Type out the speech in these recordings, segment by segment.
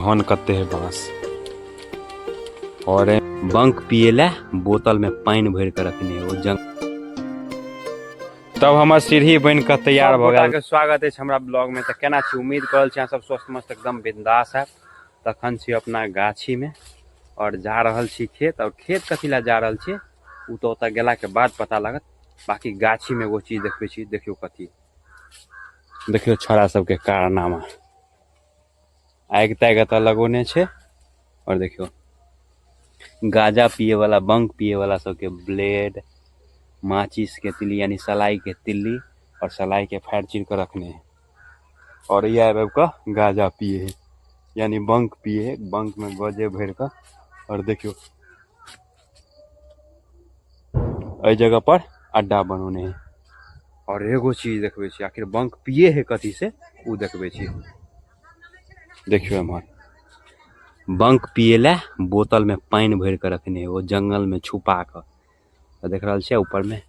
घन कते है बांस और बंक पिए ला बोतल में पानि भर के रखने है वो जंग। तब हमर सीढ़ी बन के तैयार भ गेल। के स्वागत अछि हमरा ब्लॉग में। त केना छी, उम्मीद करल छी अहाँ सब स्वस्थ मस्त एकदम बिंदास है। तखन छी अपना गाछी में और जा रहल छी खेत। और खेत कथी ला जा रहल छी उ तो ओतऽ गेला के बाद पता लागत। बाकी गाछी में एगो चीज देखबै छी, देखियौ कथी, देखियौ छौड़ा सबके कारनामा। आगि तागि एतऽ लगौने छै। और देखियौ गाजा पिए वाला बंक पिए वाला सबके ब्लेड, माचिस के तिल्ली यानी सलाई के तिल्ली और सलाई के फाड़ चीर के रखने है। और ये आबि आबि कऽ गाजा पिए है यानी बंक पिए है, बंक में गजे भरि कऽ। और देखियौ एहि जगह पर अड्डा बनौने है। और एगो चीज देखबै छी, आखिर बंक पिए है कथी से उ देखबै छी। देखियौ एम्हर बंक पिए ला बोतल में पानि भरि कऽ रखने है, ओ जंगल में छुपा कऽ। तऽ देख रहल छियै ऊपर में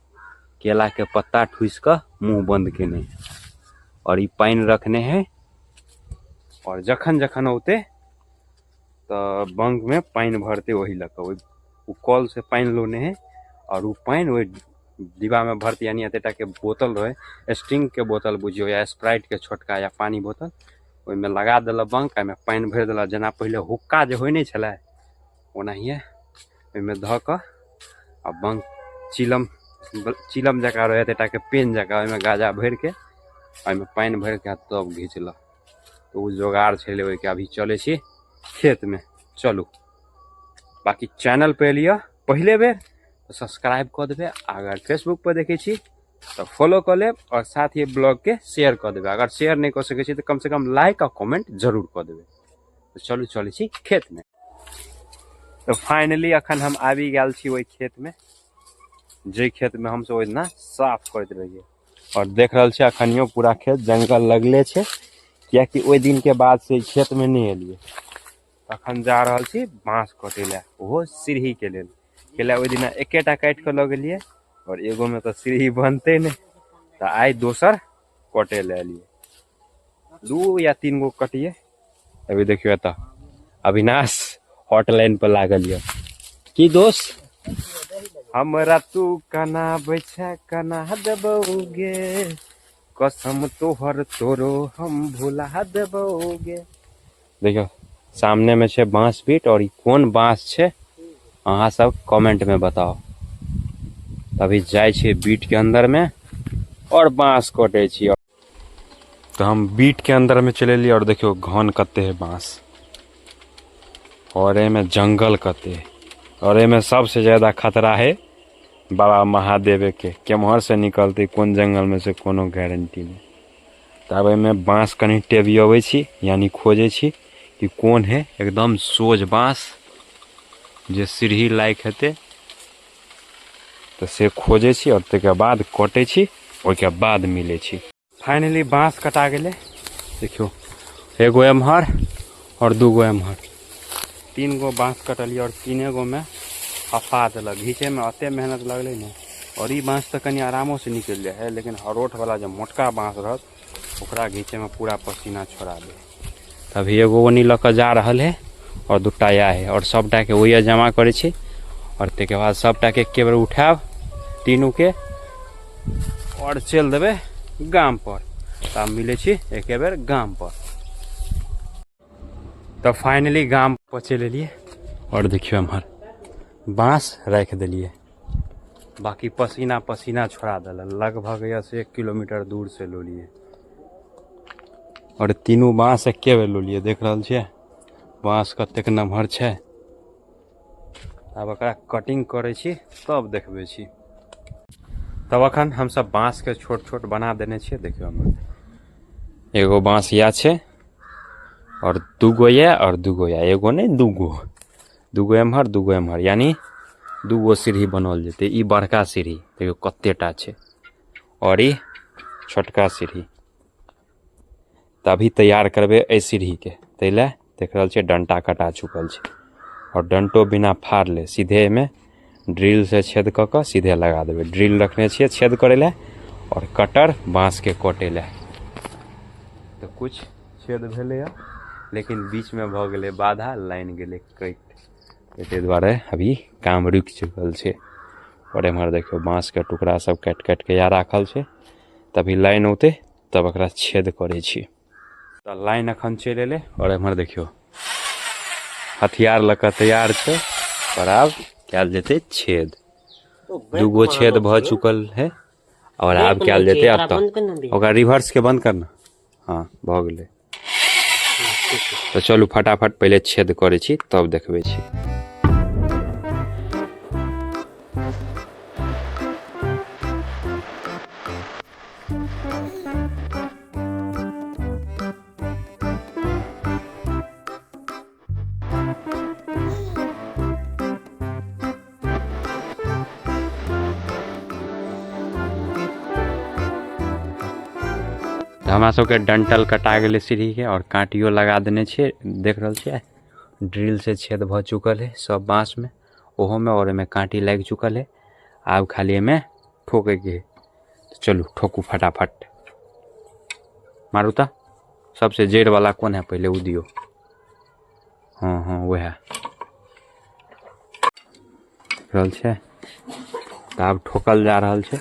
केला के पत्ता ठूसि कऽ मुँह बंद केने है और ई पानि रखने है। और जखन जखन औते तऽ बंक में पानि भरते ओही लऽ कऽ, ओ कल से पानि लोने है और ओ पानि ओहि डिब्बा में भरते। यानी एतेटा के बोतल रहे, स्टिंग के बोतल बुझियौ या स्प्राइट के छोटका या पानी बोतल, ओहिमे लगा देलक बंक, ओहिमे पानि भरि देलक। जेना पहिले हुक्का जे होइ नहि छलै ओनाहिए ओहिमे धऽ कऽ आ बंक चिलम चिलम जकाँ रहै एतेटा के पेन जकाँ, ओहिमे गाजा भरिके ओहिमे पानि भरिके तब घिचलक। तऽ ओ जोगाड़ छलै ओहिके। अभी चलै छी खेतमे, चलू। बाकी चैनल पे एलियै पहिले बेर तऽ सब्सक्राइब कऽ देबै, अगर फेसबुक पर देखै छी तऽ फॉलो कऽ लेब और साथ ही ब्लॉग के शेयर कऽ देबै। अगर शेयर नहि कऽ सकै छी तऽ कम से कम लाइक और कमेंट जरूर कऽ देबै। तऽ चलू चलै छी खेतमे। तऽ फाइनली अखन हम आबि गेल छी ओहि खेतमे, जाहि खेतमे हमसब ओहि दिना साफ करैत रहियै। और देख रहल छी अखनियो पूरा खेत जंगल लगले छै, कियाकि ओहि दिन के बाद से खेतमे नहि एलियै। अखन जा रहल छी बाँस कटै लए, ओहो सीढ़ी के लेल। कैला ओहि दिना एकेटा काटि कऽ लऽ गेलियै और एगो में तऽ सीढ़ी बनतै नहि, तऽ आइ दोसर कटै लए एलियै। 2 या 3 गो कटियै। अभी देखियौ एतऽ अविनाश हॉटलाइन पर लागल यऽ। की दोस्त हमरा तू कना बैठा कना देबौगे, कसम तोहर तोरो हम भुला देबौगे। देखियौ सामने में छै बाँस बीट और ई कोन बाँस छै अहाँ सब कमेंट में बताओ। अभी जाइ छियै बीट के अंदर में और बाँस कटै छियै। तऽ हम बीट के अंदर में चलि एलियै और देखियौ घन कते है बाँस और एहिमे जंगल कते है। और एहिमे सबसे ज्यादा खतरा है बाबा महादेवे के, केम्हर से निकलतै कोन जंगल में से कोनो गारंटी नहि। तऽ आब एहिमे बाँस कनि टेबियबै छी यानी खोजै छी कि कोन है एकदम सोझ बाँस जे सीढ़ी लायक हेतै, तऽ से खोजै छी और ताहिके बाद कटै छी, ओहिके बाद मिलै छी। फाइनली बाँस कटा गेलै। देखियौ एगो एम्हर और 2 गो एम्हर, 3 गो बाँस कटलियै और 3 गो में हफा देलक। घीचैमे एते मेहनत लगलै ने। और ई बाँस तऽ कनि आरामो से निकलि जाइ है, लेकिन हरोठवला जे मोटका बाँस रहत ओकरा घीचैमे पूरा पसीना छोड़ा दे। अभी एगो ओनी लऽ कऽ जा रहल है और 2टा इएह है और सबटाके ओहिए जमा करै छी और ताहिके बाद सबटाके एके बेर उठायब तीनूके और चलि देबै गाम पर। तब मिलै छी एके बेर गाम पर। तऽ फाइनली गाम पर चलि एलियै और देखियौ एम्हर बाँस राखि देलियै। बाकी पसीना पसीना छोड़ा देलक। लगभग यऽ से 1 किलोमीटर दूर से लोलियै और तीनू बाँस एके बेर लोलियै। देख रहल छियै बाँस कतेक नमहर छै। आब एकरा कटिंग करै छी तब देखबै छी। तब अखन हमसब बाँस के छोट छोट बना देने छियै। देखियौ एम्हर एगो बाँस इएह छै और 2 गो यऽ और 2 गो यऽ, एगो नहि 2 गो, 2 गो एम्हर 2 गो एम्हर, यानी 2 गो सीढ़ी बनल जेतै। ई बड़का सीढ़ी देखियौ कतेटा छै और ई छोटका सीढ़ी। तऽ अभी तैयार करबै एहि सीढ़ीके, ताहि लए देख रहल छियै डंटा कटा चुकल छै और डंटो बिना फाड़ले सीधे एहिमे ड्रिल से छेद कऽ कऽ सीधे लगा देबै। ड्रिल रखने छियै छेद करै लए और कटर बाँसके कटै लए। तऽ कुछ छेद भेलैए। लेकिन बीचमे भऽ गेलै बाधा, लाइन गेलै कटि, ताहि दुआरे अभी काम रुकि चुकल छै। आओर एम्हर देखियौ बाँसके टुकड़ा सब काटि काटिके या राखल छै, तभी लाइन औतै तब एकरा छेद करै छी। तऽ लाइन अखन चलि एलै। आओर एम्हर देखियौ हथियार लऽ कऽ तैयार छै, आओर आब कयल जेतै छेद। दूगो छेद भऽ चुकल है और आब कयल जेतै एतऽ, ओकरा रिवर्स के बंद करना। हाँ भऽ गेलै। तऽ चलू फटाफट पहिले छेद करै छी तब देखबै छी। हमरा सबके डंटल कटा गेलै सीढ़ीके और काँटियो लगा देने छियै, देख रहल छियै ड्रिल से छेद भऽ चुकल है सब बाँसमे, ओहोमे और एहिमे काँटी लागि चुकल है। आब खाली एहिमे ठोकैके है। चलू ठोकू फटाफट, मारू तऽ। सबसे जड़ि वाला कोन है पहिले ओ दियौ। हाँ हाँ वएह रहल छै। तऽ आब ठोकल जा रहल छै,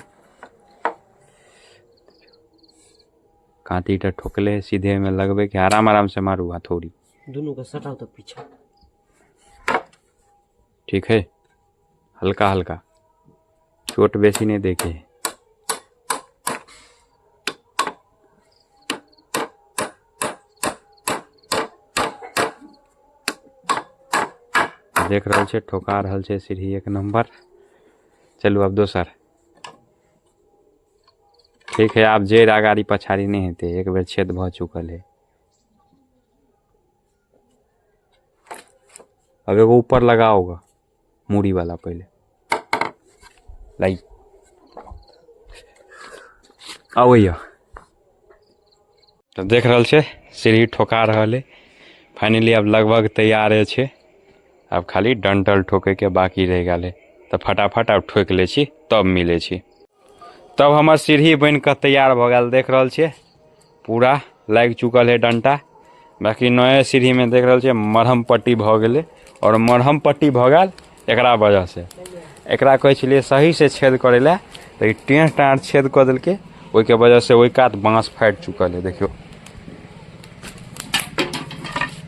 काँटी तऽ ठोकले सीधे में लगबे के, आराम आराम से मारू हथौड़ी। दुनू के सटाउ तऽ पीछा। ठीक है, हल्का हल्का, चोट बेसी नहीं देखे। देख रहल छै ठोका रहल छै सीढ़ी एक नंबर। चलू अब दोसर। ठीक है, आब जड़ि अगाड़ी पछाड़ी नहीं हेतै, एक बेर छेद भऽ चुकल है। अब एगो ऊपर लगाओगा मूड़ी वाला पहले, लाई आबैया। तऽ देख रहल छै सीढ़ी ठोका रहल है। फाइनली आब लगभग तैयारे छै, आब खाली डंटल ठोकैके बाकी रहि गेल है। तऽ फटाफट आब ठोकि लै छी तब मिलै छी। तब हमर सीढ़ी बनि कऽ तैयार भऽ गेल, देख रहल छियै पूरा लागि चुकल है डंटा। बाकी नया सीढ़ीमे देख रहल छियै मरहम पट्टी भऽ गेलै, आओर मरहम पट्टी भऽ गेल एकरा वजहसँ। एकरा कहै छलियै सहीसँ छेद करै लए, तऽ ई टेढ़ टाँड़ छेद कऽ देलकै, ओहिके वजहसँ ओहि कात बाँस फाटि चुकल है। देखियौ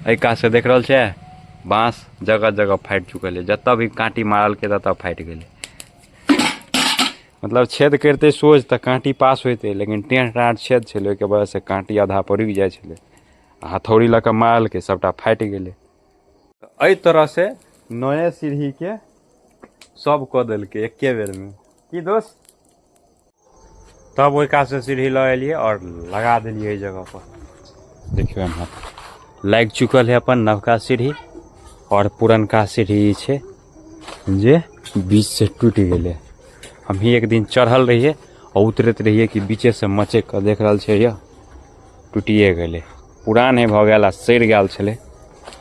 एहि कातसँ देख रहल छियै बाँस जगह जगह फाटि चुकल है, जतऽ भी काँटी मारलकै ततऽ फाटि गेलै। मतलब छेद करितै सोझ तऽ काँटी पास होइतै, लेकिन टेढ़ टाँड़ छेद छलै, ओहिके वजहसँ काँटी आधा पर रुकि जाइ छलै, आ हथौड़ी लऽ कऽ मारलकै सबटा फाटि गेलै। एहि तरहसँ नया सीढ़ीके सब कऽ देलकै एके बेरमे। की दोस्त? तब ओहि कातसँ सीढ़ी लऽ एलियै और लगा देलियै एहि जगह पर। देखियौ एम्हर लागि चुकल है अपन नवका सीढ़ी, और पुरनका सीढ़ी छै जे बीच से टूटि गेलै। हमही एक दिन चढ़ल रहियै और उतरैत रहियै कि बीचे से मचैक कऽ देख रहल छै यऽ टूटिए गेलै। पुरान है भऽ गेल आ सड़ि गेल छलै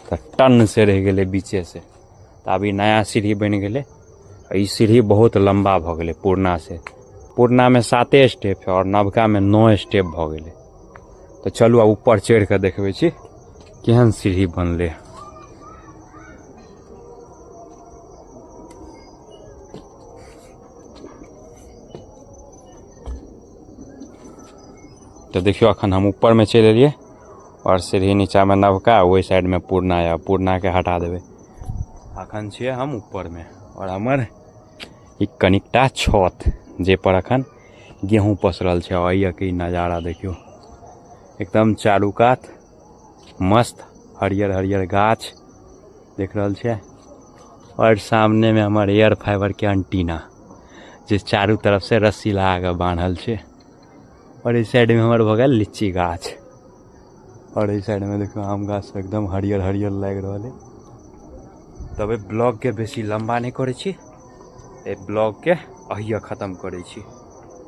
तऽ टन से रहि गेलै बीचे से। तऽ आब ई नया सीढ़ी बनि गेलै। ई सीढ़ी बहुत लम्बा भऽ गेलै पुरना से। पुरनामे 7 स्टेप है और नवकामे 9 स्टेप भऽ गेलै। तऽ चलू आब ऊपर चढ़ि कऽ देखबै छी केहन सीढ़ी बनलै। तऽ देखियौ अखन हम ऊपरमे चलि एलियै और सीढ़ी नीचाँमे नवका, ओहि साइडमे पुरना यऽ, पुरनाके हटा देबै। अखन छियै हम ऊपरमे और हमर ई कनिकटा छत जे पर अखन गेहूँ पसरल छै। और एहिके ई नजारा देखियौ, एकदम चारू कात मस्त हरियर हरियर गाछ देख रहल छियै। और सामनेमे हमर एयर फाइबर के एंटीना जे चारू तरफ से रस्सी लगा कऽ बान्हल छै। और एहि साइडमे हमर भऽ गेल लीची गाछ, और एहि साइडमे देखियौ आम गाछ एकदम हरियर हरियर लागि रहल है। तब एहि ब्लॉगके बेसी लम्बा नहि करै छी, एहि ब्लॉगके अहिया खत्म करै छी।